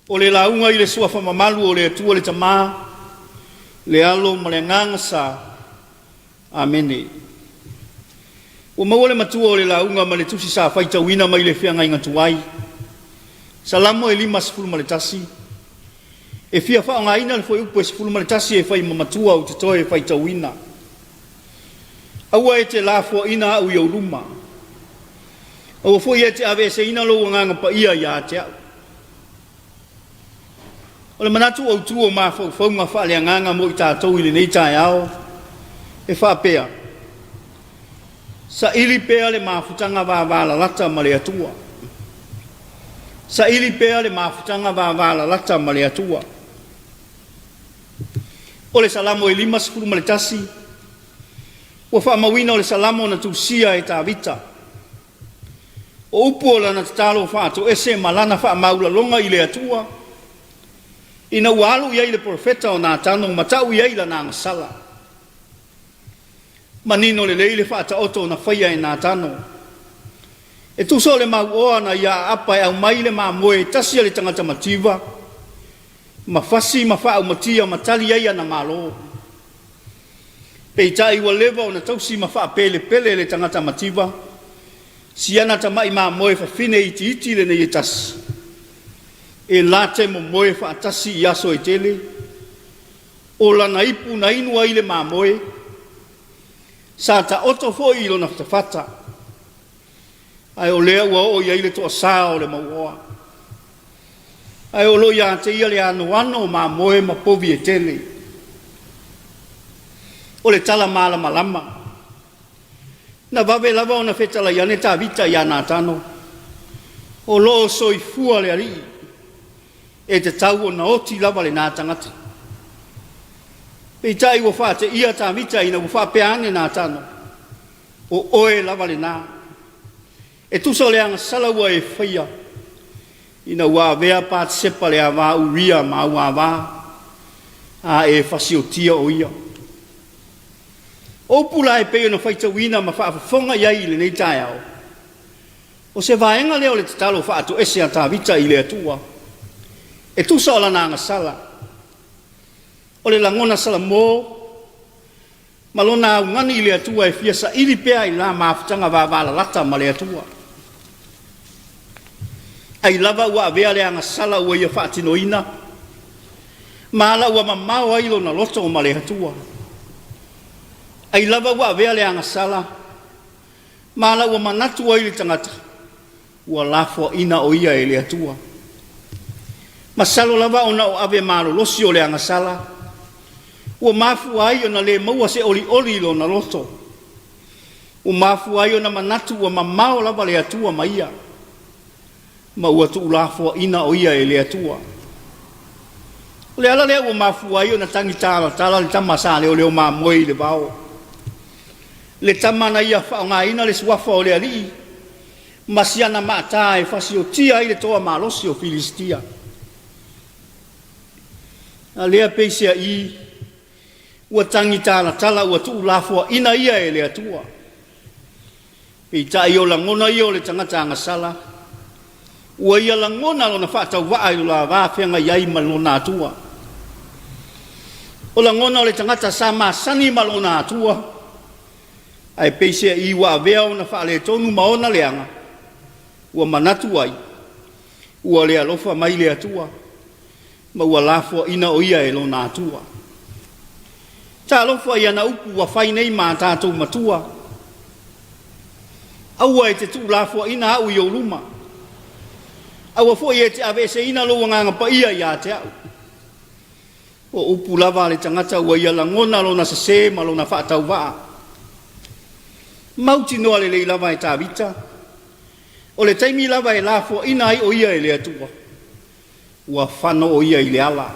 O le lauga i le Suafa mamalu o le Atua le Tama, le Alo ma le Agaga Sa. Amene. Ua maua le matua o le lauga ma le tusi sa faitauina mai le feagaiga tuai. Salamo e 51, e fia faaaogaina le fuaiupu e 11 e fai ma matua ou te toe faitauina. Aua e te lafoaina au i ou luma. Aua foi e te aveeseina lou agaga paia ia te au. O le manatu autu o mafaufauga faaleagaga mo i tatou i lenei taeao e faapea, Saili pea le mafutaga vavalalata ma le Atua. Saili pea le mafutaga vavalalata ma le Atua. O le Salamo e 51, ua faamauina o le Salamo na tusia e Tavita. O upu o lana tatalo faatoese ma lana faamaualaloga i le Atua, ina ua alu i ai le profeta o Natano ma tau i ai lana agasala. Manino lelei le faataoto na faia e Natano. E tusa o le mauoa na ia aapa e aumai le mamoe e tasi a le tagata mativa, ma fasi ma faaumatia ma tali ai ana malo. Peitai ua leva ona tausi ma faapelepele le tagata mativa, si ana tama'i mamoe fafine itiiti lenei e tasi, e late momoe faatasi i aso e tele, o lana ipu na inu ai le mamoe, sa taoto foi i lona fatafata, ae o lea ua oo i ai le toasā o le mauoa. Ae o lo o ia te ia le anoano o mamoe ma povi e tele. O le tala malamalama. Na vave lava ona fetalai ane Tavita ia Natano, O lo o soifua le Alii, e tatau ona oti lava lena tagata. Peitai ua faateia Tavita ina ua faapea ane Natano, O oe lava lena. E tusa o le agasala ua e faia, ina ua avea Patisepa le ava Uria ma au ava, a e fasiotia o ia. O upu la e pei ona faitauina ma faafofoga i ai i lenei taeao, o se vaega lea o le tatalo faatoese a Tavita i le Atua, e tusa o lana agasala, o le lagona salamo, ma lona augani i le Atua e fia saili pea i la mafutaga vavalalata ma le Atua. Ai lava ua avea le agasala ua ia faatinoina, ma ala ua mamao ai lona loto ma le Atua. Ai lava ua avea le agasala, ma ala ua manatu ai le tagata, ua lafoaina o ia e le Atua. Masalo lava ona o ave malolosi o le agasala, ua mafua ai ona le maua se olioli i lona loto. Ua mafua ai ona manatu ua mamao lava le Atua ma ia, ma ua tuulafoaina o ia e le Atua. O le ala lea ua mafua ai ona tagi talatala le tama sa leoleo mamoe i le vao. Le tama na ia faaaogaina le suafa o le Alii ma si ana maata e fasiotia ai le toa malosi o Filisitia. A lea peiseai ua tagi talatala ua tuulafoaina ia e le Atua. Peitai o lagona ia o le tagata agasala, ua ia lagona lona faatauvaa i lo la va feagai ai ma lona Atua. O lagona o le tagata sa masani ma lona Atua, Ae peiseai ua avea ona faaletonu ma ona leaga, ua manatu ai, ua le alofa mai le Atua, ma ua lafoaina o ia e lona Atua. Talofa i ana upu ua fai nei ma a tatou matua, Aua e te tuulafoaina au i ou luma, aua foi e te aveeseina lou Agaga Paia ia te au. O upu lava a le tagata ua ia lagona lona sesē ma lona faatauvaa. Mautinoa lelei lava e Tavita, o le taimi lava e lafoaina ai o ia e le Atua, ua fano o ia i le ala,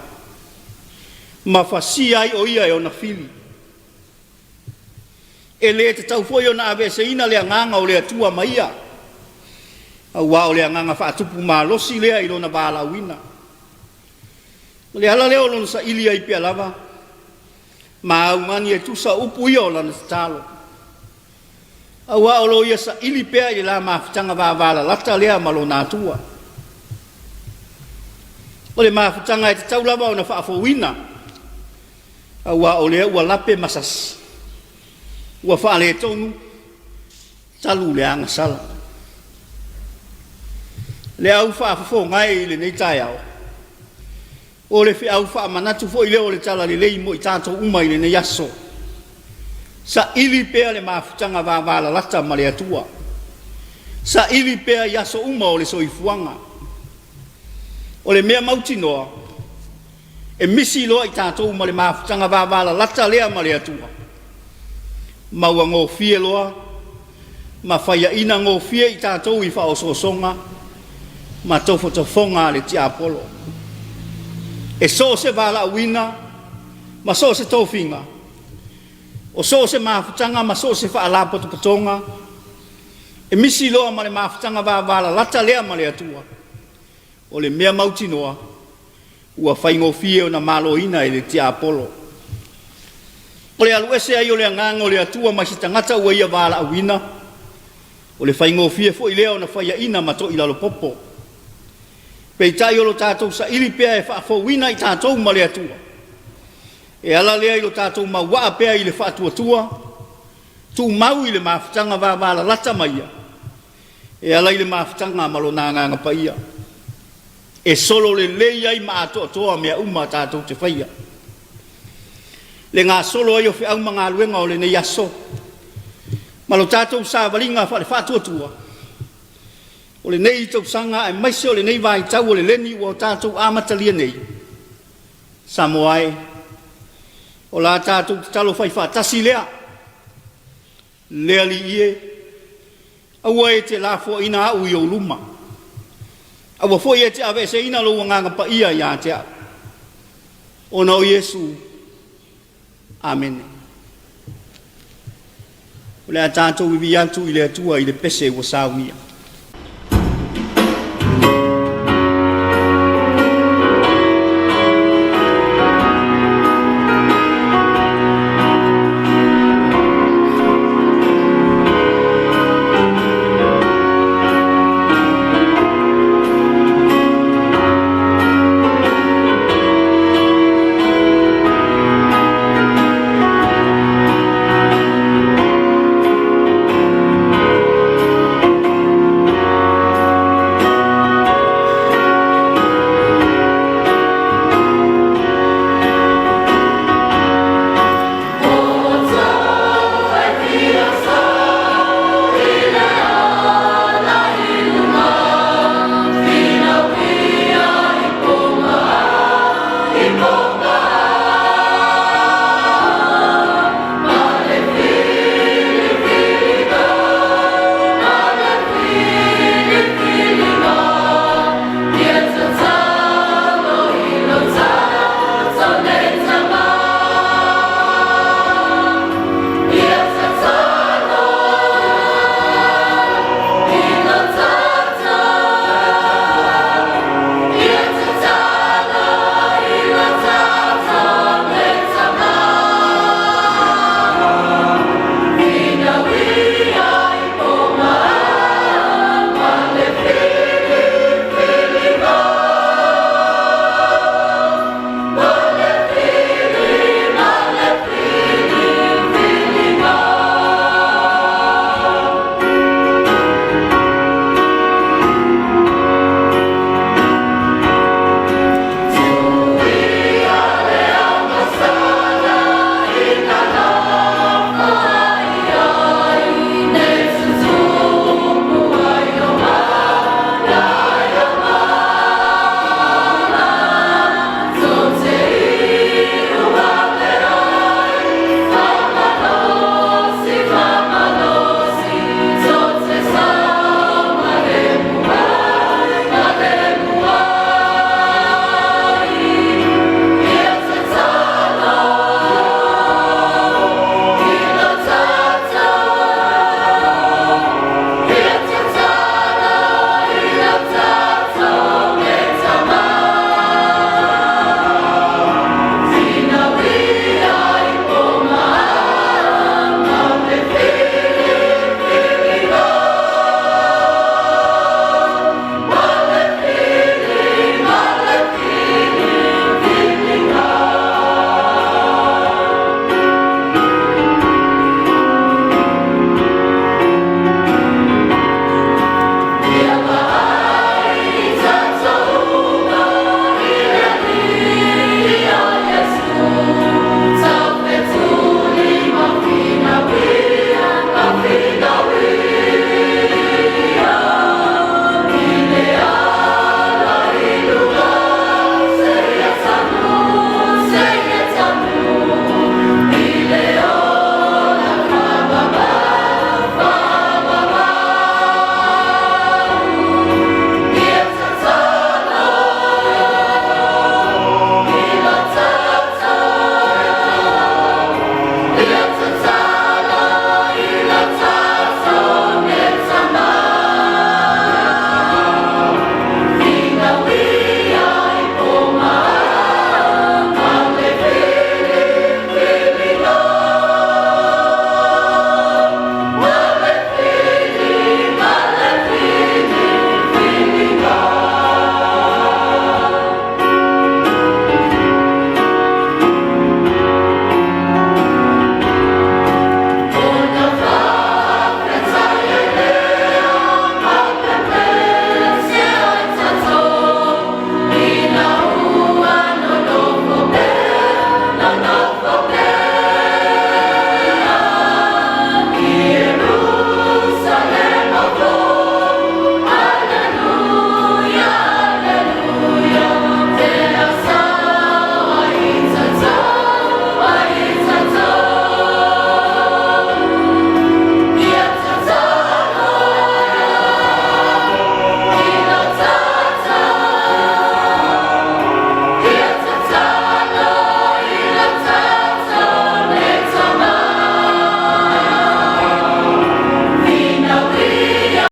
ma fasia ai o ia e ona fili. E le tatau foi ona aveeseina le agaga o le Atua ma ia, auā o le agaga faatupu malosi lea i lona valaauina. O le ala lea o lona saili ai pea lava ma augani e tusa upu ia o lana tatalo. Auā o lo ia saili pea i le la mafutaga vavalalata lea ma lona Atua. O le mafutaga e tatau lava ona faafouina, aua o lea ua lape ma sasi, ua faaletonu talu le agasala. Le au faafofoga e i lenei taeao, o le feau faamanatu foi lea o le Talalelei mo i tatou uma i lenei aso. Saili pea le mafutaga vavalalata ma le Atua. Saili pea i aso uma o le soifuaga. O le mea mautinoa, e misi loa i tatou ma le mafutaga vavalalata lea ma le Atua, ma ua gofie loa ma faiaina gofie i tatou i faaosoosoga ma tofotofoga a le tiapolo. E so o se valaauina ma so o se tofiga, o so o se mafutaga ma so o se faalapotopotoga, e misi loa ma le mafutaga vavalalata lea ma le Atua, o le mea mautinoa ua faigofie ona maloina e le tiapolo. O le alu ese ai o le Agaga o le Atua mai se tagata ua ia valaauina, o le faigofie foi lea ona faiaina ma toilalopopo. Peitai o lo tatou saili pea e faafouina i tatou ma le Atua, e ala lea i lo tatou mauaa pea i le faatuatua, tumau i le mafutaga vavalalata ma Ia, e ala i le mafutaga ma Lona Agaga Paia, e sololelei ai ma atoatoa mea uma tatou te faia. Le gasolo ai o feau ma galuega o lenei aso, ma lo tatou savaliga faale-faatuatua, o lenei tausaga aemaise o lenei vaitau o le leni ua tatou amatalia nei, Samoa e, o la tatou tatalo faifaatasi lea, Le Alii e, aua e te lafoaina au i ou luma, aua foi e te aveeseina lou Agaga Paia ia te au. Ona o Iesu. Amene. O le a tatou vivii atu i le Atua i le pese ua saunia.